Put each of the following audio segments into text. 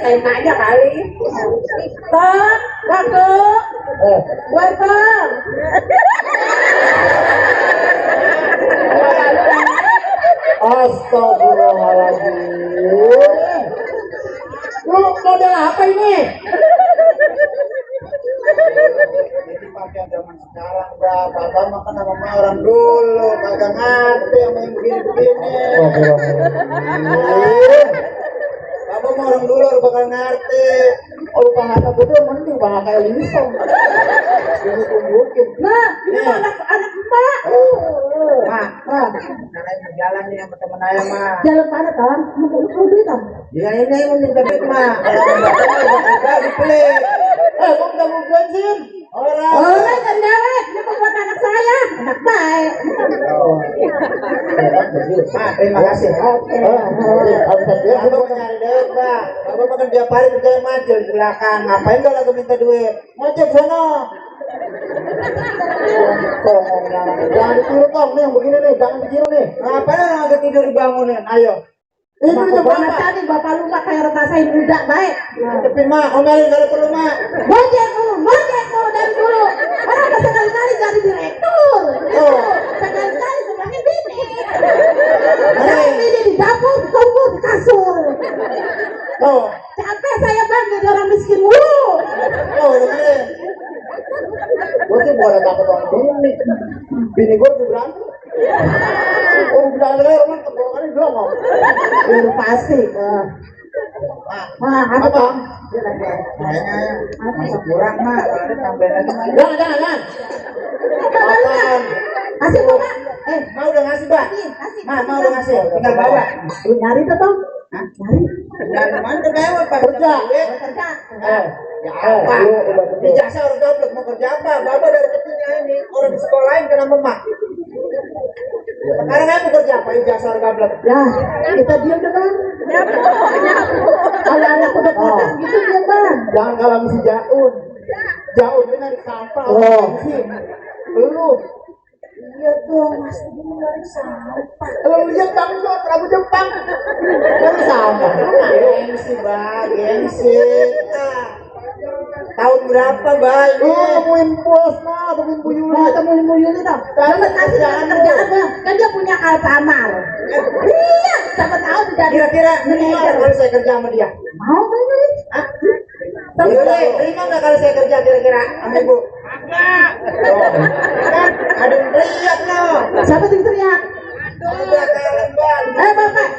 kayak aja kali. Tom, waktu. Welcome. Astagfirullahaladzim. Lu model apa ini? Ini pakaian zaman sekarang, Mbak. Bapak makan sama orang dulu, kagak ngerti sama yang begini-begini. Bapak mau orang dulu bakal ngerti. Oh, bahasa gue mending bahasa kayak Lisong. Ini tumbukin. Nah, ini anak emak. Mak, karena mau jalan nih sama temen ayah, Mak. Jalan mana, Tom? Mau beli, Tom? Ya ini mau minta duit, Mak. Kalau mau bakal dipelit. Kok udah mau bensin? Orang kan dewek, ini buat anak saya. Anak baik. Mak, terima kasih. Oke. Bapak mau nyari duit, Pak. Bapak makan tiap hari kerja macet di belakang. Ngapain kalau lagi minta duit? Ngojek sono. Jangan ditiru, Tom. Nih yang begini nih, jangan ditiru nih. Ngapain orang lagi tidur dibangunin? Ayo. Ini udah Bapak tadi, Bapak lupa kayak orang saya muda baik. Tapi Mak, omelin kalau perlu, Mak. Bojek lu dari dulu. Orang kan sekali-kali jadi direktur. Sekali-kali sebagai bini. Sekarang bini di dapur, tunggu di kasur. Capek saya bang jadi orang miskin mulu. Dengerin. Gue sih boleh takut orang bini. Bini gue lebih berani. Bilang rumah tenggorokannya belum mau. Itu pasti. Apa Tom? Kayaknya masih kurang, Mak. Ada tambahin lagi, Mak. Jangan. Apaan? Kasih Bapak. Mau udah ngasih, Pak. Mau udah ngasih. Tinggal bawa. Lu nyari tuh Tom? Nyari. Nyari mana tuh bawa, Pak? Kerja. Ya apa? Di jasa orang goblok mau kerja apa? Bapak dari kecilnya ini orang di sekolahin kena memak. Sekarang aku kerja apa? Ijazah orang goblok. Ya, kita diam deh bang. Kalau anak udah kotor gitu diam bang. Jangan kalau mesti Jaun. Jaun ini narik sampah. Lu. Iya dong, Mas ini narik sampah. Lu lihat kamu tuh rambut Jepang. Narik sampah. Gengsi, Bang. Gengsi. Tahun berapa, Bang? Temuin bos, temuin Bu Yuli. Temuin Bu Yuli dong. Dapat kasih kerjaan bang. Kan dia punya Alfamart. Iya, siapa tahu tidak. Kira-kira minimal kalau saya kerja sama dia. Mau Bu Yuli? Bu Yuli, terima nggak kalau saya kerja kira-kira sama Ibu? Enggak. Kan ada yang teriak loh. Siapa yang teriak? Bapak.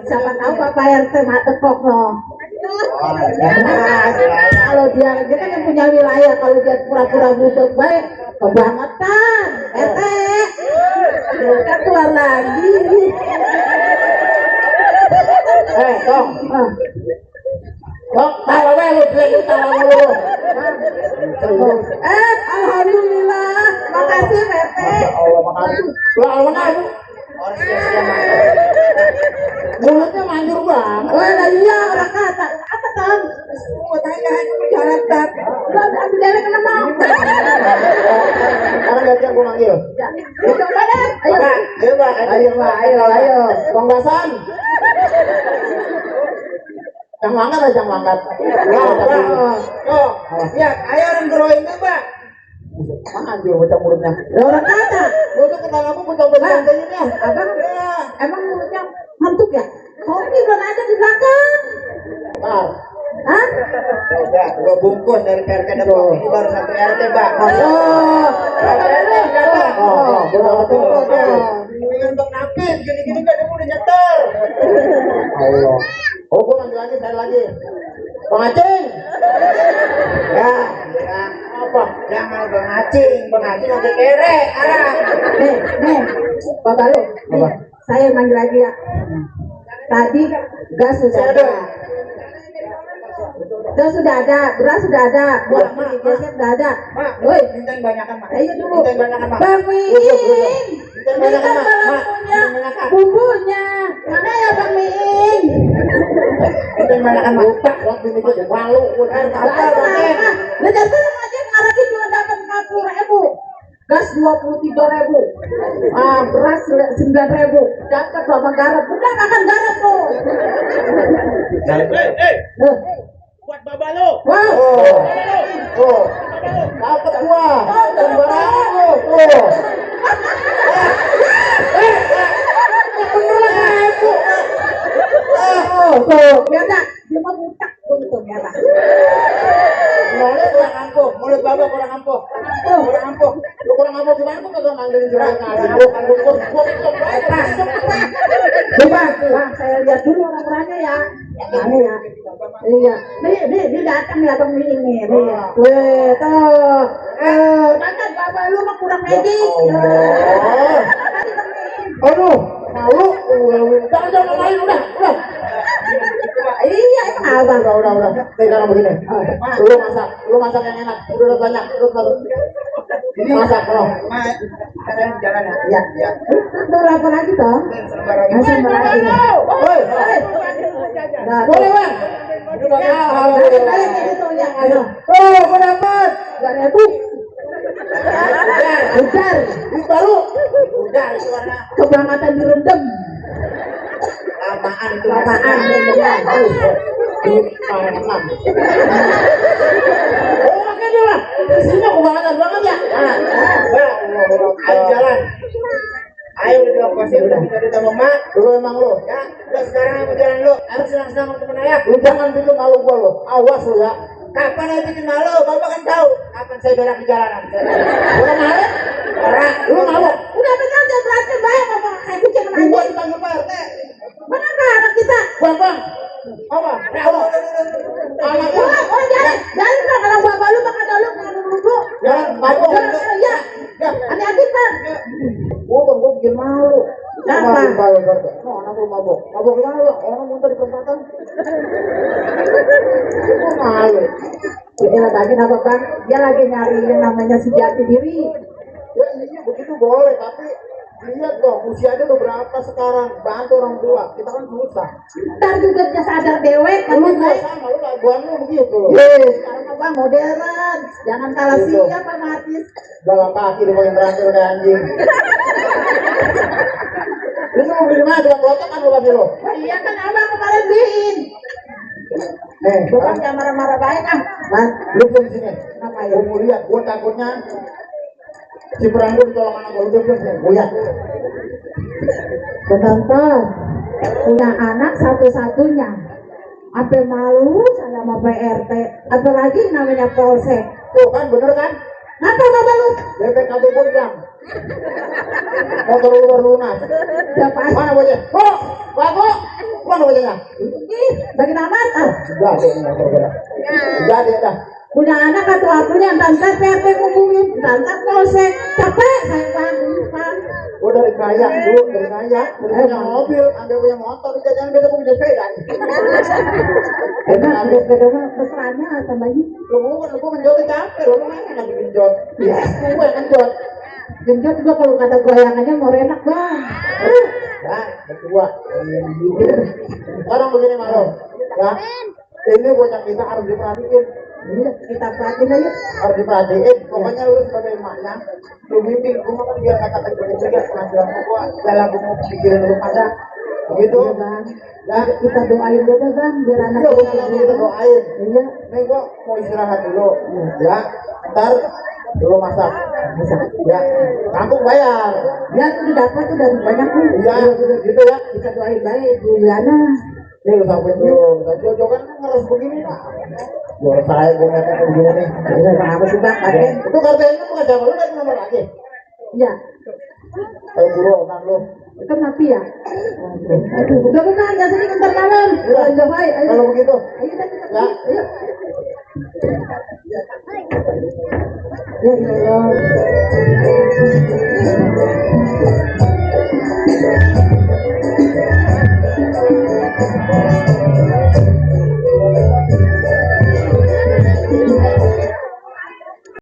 Siapa tahu Bapak RT Matekok loh. Kalau dia kan yang punya wilayah, kalau dia pura-pura butuh baik, kebangetan. Kan keluar lagi. Tong. Tawa lu jelek tawa lu. Alhamdulillah. Makasih, PT. Allah makasih. Lah mana orang sia-sia mulutnya manjur banget. Iya, orang kata. Apa, Tom? Mau tanya jalan tak. Ambil dari kena mau. Sekarang gantian gue manggil. Itu pada. Ayo. Bang Basan. Yang mangkat aja mangkat. Ya, ayo orang geroin tuh, Pak. Anjir bocah mulutnya. Orang kata. Gua tuh kenal aku bocah-bocah ini. Abang, emang mulutnya hantuk ya? Kopi belum ada di belakang. Hah? Udah, gua bungkus dari PRT Depok. Ini baru satu RT, Pak. Dengan Bang Napit, gini-gini gak ada mau nyetor. Allah. Oh, gua manggil lagi, saya lagi. Bang Acing. Ya. Apa? Jangan Bang Acing lagi kere. Nih, Bapak lu. Saya manggil lagi ya. Tadi gas sudah ada. Gas sudah ada, beras sudah ada, buat gesek sudah ada. Woi, mintain banyakan, Mak. Ayo dulu. Mintain banyakan, Mak. Bang Miing. Mintain banyakan, Mak. Punya bumbunya. Mana ya Bang Miing? Mintain banyakan, Mak. Lupa waktu ini gua malu. Lah jadi aja ngarahin cuma dapat 40.000. Gas 23.000. Beras 9.000. Dapat sama garam. Udah makan garam tuh. Buat baba lu. Wah. Oh, dapat gua. Sembarangan lu. Tuh. Beneran itu. Tuh, biar dah. Dia mau butak tuh biar dah. Mulut kurang ampuh, mulut baba kurang ampuh. Kurang ampuh. Lu kurang ampuh gimana? Gua kagak manggilin juragan ngasih. Coba, Bang, saya lihat dulu orang-orangnya ya. Mana ya? Iya. Nih datang ya Bang ini nih. Weh, tuh. Banget bapak lu mah kurang medik. Aduh, malu. Jangan main udah. Iya, emang abang. Udah. Sekarang begini. Lu masak yang enak. Udah banyak. Ini masak bro. Kalian jalan ya. Iya. Udah apa lagi toh? Masih lagi. Woi. Boleh bang. Balik itu ya. Ayo. Oh, pendapat. Gak rebut. Ujar. Baru. Udah itu warna. Kebangetan direndam. Lamaan itu. Lamaan. Oh, makanya lah. Sini kebangetan banget ya. Ayo jalan. Ayo kita pasir udah kita ditambah mak. Lu emang lu ya. Udah sekarang aku jalan lu. Harus senang-senang untuk temen ayah. Lu jangan bikin malu gua lu. Awas lu ya. Kapan saya bikin malu? Bapak kan tahu. Kapan saya berak di jalanan. Lu malu? Berak. Lu malu? Udah benar dia berarti baik ngomong kayak kucing Gua mandi. dipanggil Pak RT. Mana anak kita? Bang. Apa? Anak gua. Oh jangan kalau bapak lu makan dulu dulu. Jangan mabuk. Ya. Hati-hati kan. Gua bikin malu. Kenapa? Oh, anak lu mabuk. Mabuk gimana lu? Orang muntah di perempatan. Gua malu. Dia lagi apa bang? Dia lagi nyari yang namanya si jati diri. Ya iya begitu boleh, tapi lihat dong usianya udah berapa sekarang, bantu orang tua, kita kan susah. Ntar juga dia sadar dewek kan Lu juga baik. sama, lu laguan lu begitu. Sekarang mah bang modern, jangan kalah siap sama artis. Jalan kaki di bagian terakhir kayak anjing. Lu mau beli mana? Tukang kelotok kan lu kasih lu. Iya kan abang kemarin beliin. Bukan jangan marah-marah baik ah. Mas, lu belum di sini. Kenapa ya? Gua mau lihat, gua takutnya si peranggu ditolong anak gua, lu belum sini. Gua lihat. Penonton punya anak satu-satunya. Apa malu saya sama PRT, apalagi namanya polsek. Tuh kan bener kan? Kenapa bapak lu? BPKB pun bilang. Motor lu baru lunas. Siapa? Mana bocah? Kok? Bagus. Mana bocahnya? Ih, bagi amat ah. Jadi ini motor gua. Jadi dah. Punya anak satu-satunya, tante PRT ngomongin, tante polsek, capek saya bang. Gua dari kaya dulu, dari kaya, punya mobil, anda punya motor, jangan beda punya sepeda. Enak, beda mesranya tambahin. Lu kan menjot capek, lu main kan bikin jot. Gua yang menjot. Genjot juga kalau kata goyangannya mau enak bang. Nah, kedua. Sekarang begini malu, ya. Ini bocah kita harus diperhatiin. Iya, kita perhatiin aja. Harus diperhatiin. Pokoknya lu sebagai emaknya, lu bimbing. Gua kan biar kata-kata juga penghasilan gua, jalan gua mau pikirin lu pada. Begitu. Iya bang. Ya, kita doain dulu bang, biar anak Iya, kita kita doain. Iya. Nih gua mau istirahat dulu, ya. Ntar dulu masak. Ya, langsung bayar. Ya, itu dapat tuh dari banyak tuh. Iya, gitu ya. Kita doain baik, Bu Liana. Nih lu sampai tuh, Jojo kan ngeres begini lah. Gua saya gua ngeliatnya begini nih. Udah apa sih bang? Kakek? Itu kartunya bukan siapa lu dari nomor lagi. Iya. Ayo buru, kan lu. Itu mati ya? Aduh, udah benar, ya sini ntar malam. Udah baik, ayo. Kalau begitu, Ayo kita ya. pergi, ayo. Ya Allah.